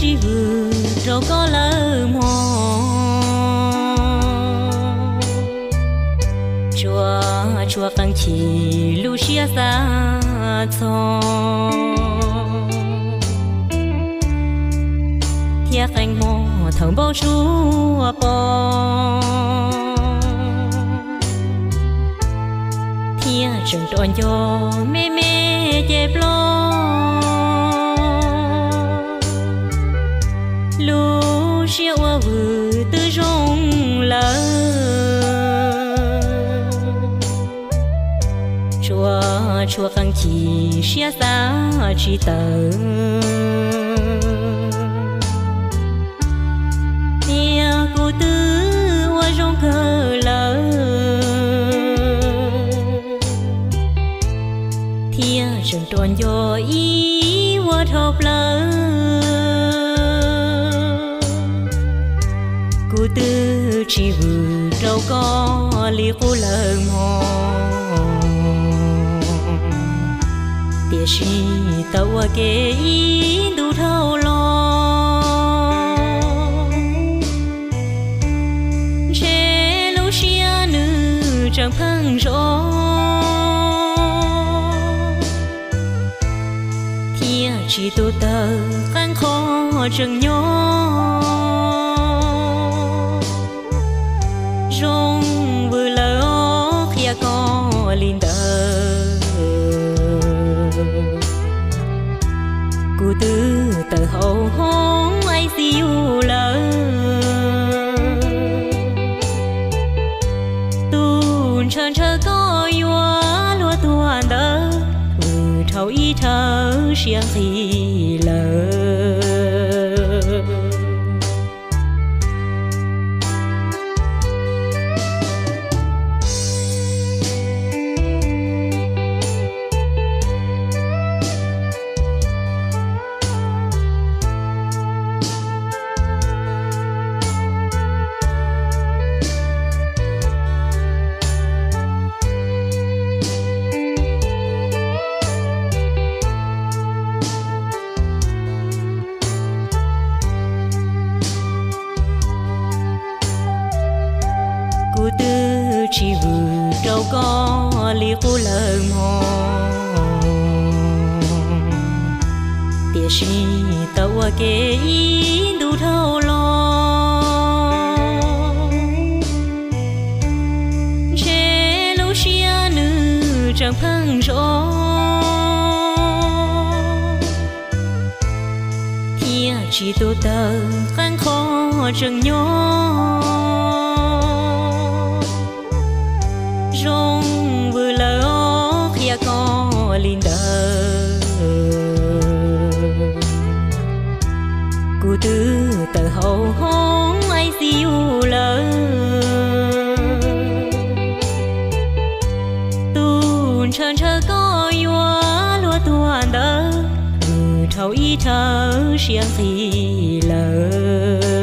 sib vwm rau koj lawm mog. Tsuas tshuav qee chim lub siab xav txog, thiab qee hmo thaum npau suav pom, thiab tseem rov nco me me ces ploj. Lub siab ua vwm twb zoo lawm, tsuas tshuav qee chim siab xav tsis tawm. Tias kuv twb ua zoo kawg lawm, thiab tseem rov nco ib vuag dhau plaws. Kuv twb tsis vwm rau koj li qub lawm mog, tiam sis tau ua ke ib ntu dhau los, ntshe lub siab nws tseem pheej zov, thiab tsis tu tawm qee qho tseem nyob. Zoo vwm lawm os, qhia koj li ntawd. Kuv twb tawm hauv hoob I C U lawm, tus ntshaw ntshaw koj yuav luag tuag ntawd, vwm dhau ib dhawv siab nqhis lawm. Kuv twb tsis vwm rau koj li qub lawm mog, tiam sis tau ua ke ib ntu dhau los, ntshe lub siab nws tseem pheej zov, thiab tsis tu tawm qee qho tseem nyob. Zoo vwm lawm os, qhia koj li ntawd. Kuv twb tawm hauv hoob I C U lawm, tus ntshaw ntshaw koj yuav luag tuag ntawd, vwm dhau ib dhawv siab nqhis lawm.